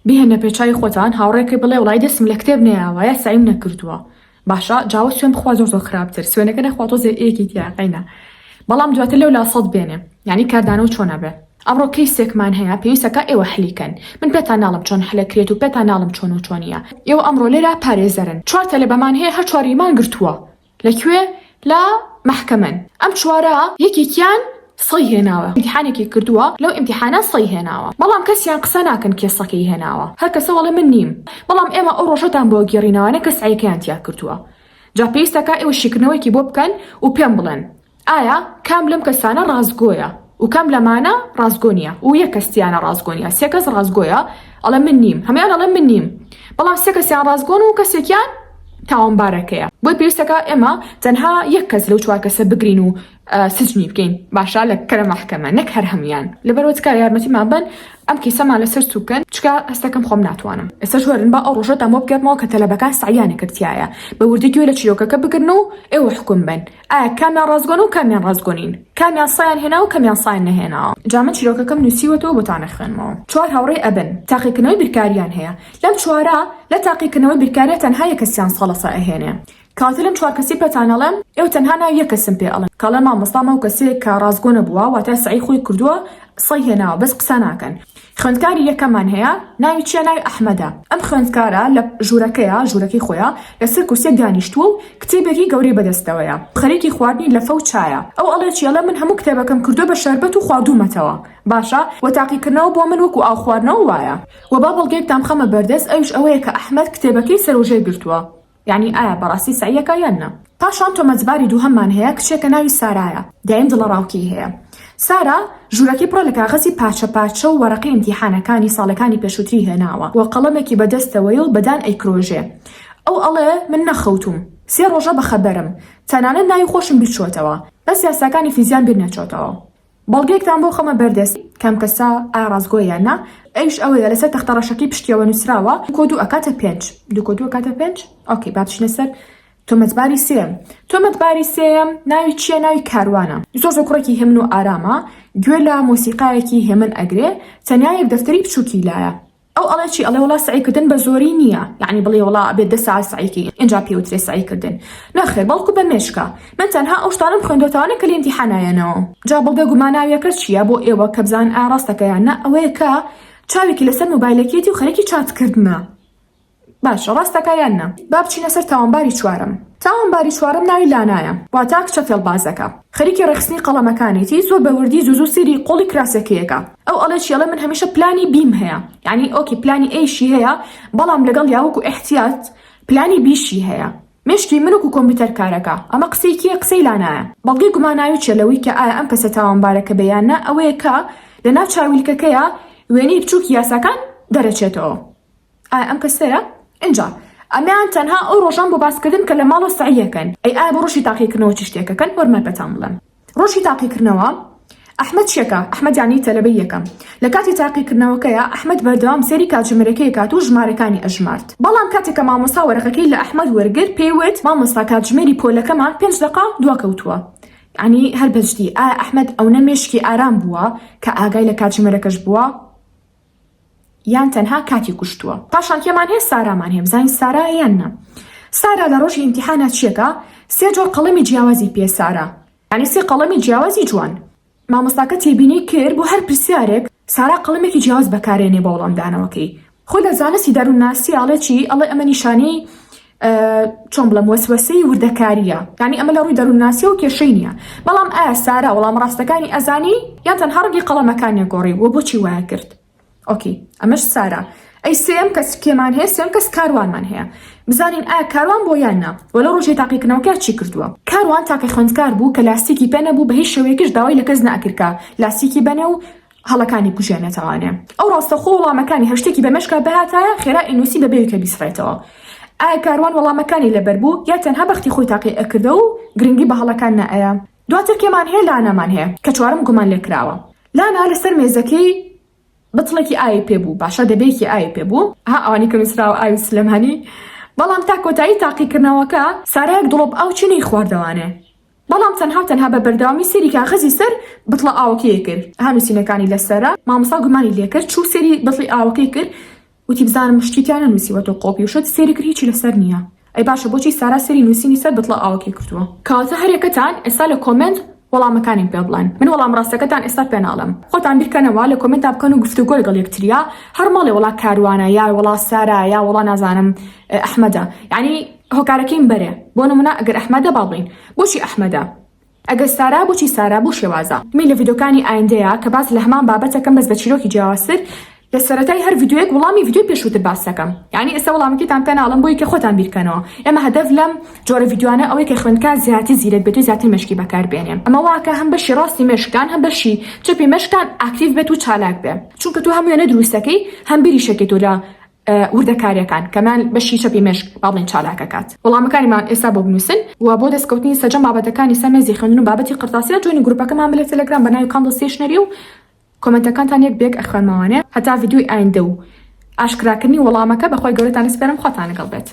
بیهێنە پێچاوی خۆتان هاوڕێکەی بڵێ وڵای دەستم لە کتێب نەیاوە یا سەعیم نەکردووە باشە جاوە سوێن بخوا زۆر زۆر خراپتر سوێنەکە نەخوا تۆزێ ئێکی تیا قەینا بەڵام دواتر لەولا سەد بێنێ یعنی کاردانەوە چۆن ئەبێ ئەمڕۆ کەیسێکمان هەیە پێویستەکە ئێوە حلی کەن من پێتان ناڵم چۆن حلەکرێت و پێتان ناڵم چۆن و چۆنیە ئێوە ئەمڕۆ لێرە پارێزەرن چوار تەلەبەمان هەیە هەر چواریمان گرتووە لە کوێ؟ لە مەحکەمەن. ئەم چوارە یەکێکیان سەی هێناوە ئیمتیحانێکی کردووە لەو ئیمتیحانە سەی هێناوە بەڵام کەسیان قسە ناکەن کێ سەکەی هێناوە هەر کەسە وەڵێ من نیم بەڵام ئێمە ئەو ڕۆژەتان بۆ گێڕینەوانە کە سەیەکەیان تیا کردووە جا پێویستەکا ئێوە شیکردنەوەیەکی بۆ بکەن و پێم بڵێن ئایا کام لەم کەسانە ڕاستگۆیە و کام لەمانە ڕاستگۆ نییە و یەک کەس تیانە ڕاستگۆ نییە سێ کەس ڕاستگۆیە ئەڵێ من نیم هەموان ئەڵێن من نیم بەڵام سێ کەسیان ڕاستگۆن و کەسێکیان تاوانبارەکەیە بۆی پێویستەکە ئێمە تەنها یەک کەس لەو چوار کەسە بگرین و سجنی بکەین باشە لە کەرە مەحکەمە نەک هەر هەموان لەبەرەوە تکایە یارمەتیمان بەن ئەم کەیسەمان لەسەر سوک کەن چکا هەستەکەم خۆم ناتوانم ئێستاش وەرن با ئەو ڕۆژەتان بۆ بگێڕمەوە کە تەلەبەکان سەعیان کرد تیایە بە وردی گوێ لە چیرۆکەکە بگرن و ئێوە حوکم بەن ئایا کامیان ڕاستگۆن و کامیان ڕاستگۆ نین؟ کامیان سایان هێناوە و کامیان سایان نەهێناوە؟ جا من چیرۆکەکەم نووسیوەتەوە بۆتان ئەخوێنمەوە. چوار هاوڕێی ئەبن، تاقیکردنەوەی بیرکارییان هەیە. لەم چوارە، لە تاقیکردنەوەی بیرکارییا تەنها یەک کەسیان سەڵەسە ئەهێنێ. کەواتە لەم چوار کەسەی پێتان ئەڵێم، ئێوە تەنها ناوی یەک کەسم پێ ئەڵێن. کە ئەڵێم مامۆستا ئەمە ئەو کەسەیە کە ڕاستگۆ نەبووە، واتە سەعی خۆی کردووە، سەی هێناوە، بەس قسە ناکەن. خوێندکاری یەکەمان هەیە ناوی چیە ناوی ئەحمەدە ئەم خوێندکارە لە ژوورەکەیا ژوورەکەی خۆیا لەسەر کورسیەک دانیشتووە و کتێبێکی گەورەی بەدەستەوەیە خەریکی خواردنی لەفە و چایە ئەو ئەڵێ چی ئەڵێ من هەموو کتێبەکەم کردووە بە شەربەت و خواردوومەتەوە باشە وە تاقیکردنەوە بۆ من وەکو ئاو خواردنەوە وایە وە با بەڵگەیەکتان بخەمە بەردەست ئەویش ئەوەیە کە ئەحمەد کتێبەکەی سەرەوژێر گرتووە یانی ئایا بەڕاستی سەعیەکە یان نا؟ پاشان تۆمەتباری دووهەممان هەیە کچێکە ناوی سارایە دایم دڵەڕاوکێی هەیە سارا ژوورەکەی پڕە لە کاغەزی پارچە پارچە و وەرەقەی ئیمتیحانەکانی ساڵەکانی پێشووتری هێناوە و قەڵەمێکی بەدەستەوەیە و بەدان ئەیکرۆژێ ئەو ئەڵێ من نەخەوتووم سێ ڕۆژە بەخەبەرم تەنانەت ناوی خۆشم بیرچۆتەوە بەس یاساکانی فیزیام بیرنەچۆتەوە. بەڵگەیەکتان بۆ خەمە بەردەست کام کەسە ئایا ڕاستگۆیە یان نا ئەویش ئەوەیە لەسەر تەختە ڕەشەکەی پشتیەوە نوسراوە دوو کۆ دوو ئەکاتە پێنج دوو کۆ دوو ئەکاتە پێنج okay با بچینە سەر تۆمەتباری سێیەم تۆمەتباری سێیەم ناوی چییە ناوی کاروانە زۆر زۆر کوڕێکی هێمن و ئارامە گوێ لە مۆسیقایەکی هێمن ئەگرێ تەنیا یەک دەفتەری بچووکی لایە ئەو ئەڵێ چی ئەڵێ وەڵا سەعی کردن بە زۆری نییە یەعنی بڵێ وەڵا ئەبێت دە سەعات سەعی کەی ئینجا پێ وترێ سەعی کردن نەخێر بەڵکو بە مێشکە من تەنها ئەو شتانەم خوێندۆتەوانە کە لە ئیمتیحان ئایەنەوە جا بەڵگە گوماناویەکە چییە بۆ ئێوە کە بزانن ئایا ڕاستەکە یان نا ئەوەیە کە چاوێکی لەسەر مۆبایلەکەیەتی و خەریکی چات کردنە باشە ڕاستەکا یان نا؟ با بچینە سەر تاوانباری چوارەم. تاوانباری چوارەم ناوی لانایە، واتا کچە فێڵبازەکە. خەریکی ڕێکخستنی قەڵەمەکانێتی، زۆر بە وردی زوو زوو سەیری قۆڵی کراسەکەی ئەکا. ئەو ئەڵێ چی؟ ئەڵێ من هەمیشە پلانی بیم هەیە. یانی okay پلانی A شی هەیە، بەڵام لەگەڵیا وەکو ئیحتیات پلانی B شی هەیە. مێشکی من وەکو کۆمپیوتەر کارەکا. ئەمە قسەی کێیە؟ قسەی لانایە. بەڵگەی گوماناوی چیە لەوەی کە ئایا ئەم کەسە تاوانبارەکە بێ یان نا؟ ئەوەیە کە لەناو چاویلکەکەیا وێنەی بچووکی یاساکان دەرەچێتەوە. ئایا ئەم کەسەیە؟ ئینجا ئەمەیان تەنها ئەو ڕۆژان بۆ باسکردن کە لە ماڵەوە سەعیەکەن ئەی ئایا بۆ ڕۆژی تاقیکردنەوە چ شتێکەکەن وەرمە پێتان بڵێم ڕۆژی تاقیکردنەوە ئەحمەد چیەکە ئەحمەد یانی تەلەبەی یەکەم لە کاتی تاقیکردنەوەکەیە ئەحمەد بەردەوام سەیری کاتژمێرەکەی کات و ژمارەکانی ئەژمارد بەڵام کاتێک کە مامۆستا وەرەقەکەی لە ئەحمەد وەرگرت پێی وت مامۆستا کاتژمێری پۆلەکەمان پێنج دەقە دواکەوتووە یانی هەر بەجدی ئایا ئەحمەد ئەونە مێشکی ئارام بووە کە ئاگای لە کاتژمێرەکەش بووە یان تەنها کاتی کوشتووە. پاشان کێمان هەیە سارامان هەیە بزانین سارایە یان نا سارا لە ڕۆژی ئیمتیحانا چیەکا سێ جۆر قەڵەمی جیاوازی پێ سارا یانی سێ قەڵەمی جیاوازی جوان مامۆستاکە تێبینی کرد بۆ هەر پرسیارێک سارا قەڵەمێکی جیاواز بەکارێنێ بۆ وەڵامدانەوەکەی خۆی لە زانستی دەروونناسی ئەڵێ چی ئەڵێ ئەمە نیشانەی چۆن بڵێم وەسوەسەی وردەکارییە یانی ئەمە لە ڕووی دەروونناسیەوە کێشەی نییە بەڵام ئایا سارا وەڵامە ڕاستەکانی ئەزانی یان تەنها ڕەنگی قەڵەمەکانی گۆڕی و بۆچی وایە کرد okay ئەمەش سارا ئەی سێم کەس کێمان هەیە سێم کەس کاروانمان هەیە بزانین ئایا کاروان بۆ یان نا وە لە ڕۆژی تاقیکردنەوەکە چی کردووە کاروان تاکە خوێندکار بوو کە لاستیکی پێ نەبوو بە هیچ شێوەیەکیش داوای لە کەس نەئەکرد کە لاستیکی بەنێ و هەڵەکانی بکوژێنێتەوانێ ئەو ڕاستەخۆ وەڵامەکانی هەر شتێکی بە مێشکا بهاتایە خێرا ئەینوسی بەبێ کە بیسڕێتەوە ئایا کاروان وەڵامەکانی لەبەر بوو یا تەنها بەختی خۆی تاقی ئەکردەوە و گرنگی بە هەڵەکان نەئەیا دواتر کێمان هەیە لانامان هەیە کە چوارەم گومان لێکراوە لانا لەسەر مێزەکەی بتڵێکی ئاوی پێ بوو باشە دەبەیەکی ئاوی پێ بوو ها ئەوانی کە نووسراوە ئاوی سلێمانی بەڵام تا کۆتایی تاقیکردنەوەکە سارایەک دڵۆپ ئاو چی نەیخواردەوانێ بەڵام تەنها و تەنها بە بەردەوامی سەیری کاغەزی سەر بتڵە ئاوەکەی کرد. ها نووسینەکانی لەسەرە. مامۆستا گومانی لێکرد، چوو سەیری بتڵی ئاوەکەی کرد. وتی بزانم شتی تیا نەنووسیوە تۆ قۆپی و شت سەیری کرد هیچی لەسەر نییە ئەی باشە بۆچی سارا سەیری نووسینی سەر بتڵە ئاوەکەی کردووە؟ کەواتە هەریەکەتان ئێستا لە comment وەڵامەکانیم پێ بڵێن من وەڵام ڕاستەکەتان ئێستا پێ ناڵێم خۆتان بیرکەنەوە لە comment تا بکەن و گفتوگۆ لەگەڵ یەکتریا هەر مەڵێ وەڵا کاروانە یا وەڵا سارا یا وەڵا نازانم ئەحمەدە یعنی هۆکارەکەیم بەرێ بۆ نمونە ئەگەر ئەحمەدە با بڵێین بۆچی ئەحمەدە ئەگەر سارا بۆچی سارا بەو شێوازە؟ من لە ڤیدۆکانی ئایندەیا کە باس لە هەمان بابەت ئەکەم بەس بە چیرۆکی جیاوازتر لە سەرەتای هەر ڤیدیۆیەک وڵامی ڤیدیۆی پێشووتر باس ئەکەم یانی ئێستا وڵامەکەیتان پێ ناڵێم بۆی کە خۆتان بیرکەنەوە ئێمە هەدەف لەم جۆرە ڤیدیۆانە ئەوەی کە خوێندکار زیاتر زیرەک بێت و زیاتر مێشکی بەکار بێنێ ئەمە واکە هەم بەشی ڕاستی مێشکتان هەم بەشی چەپی مێشکتان active بێت و چالاک بێ چونکە تۆ هەم وێنە دروستەکەی هەم بیریشەکەی تۆ لە وردەکاریەکان کەمان بەشی چەپی مێشک با بڵێین چالاک ئەکات. وەڵامەکانیمان ئێستا بۆ بنووسن و بۆ دەستکەوتنی سەرجەم بابەتەکانی سەر مێزی خوێندن و بابەتی قرتاسیە join ی گروپەکەمان بن لە تەلەگرام بە ناوی کاندڵ ستەیشنەری و کۆمێنتەکانتان یەک بەیەک ئەخوێنمەوانێ هەتا ڤیدیۆی ئایندە و ئاشکراکردنی وەڵامەکە بەخوای گەورەتان ئەسپێرم خواتان لەگەڵ بێت.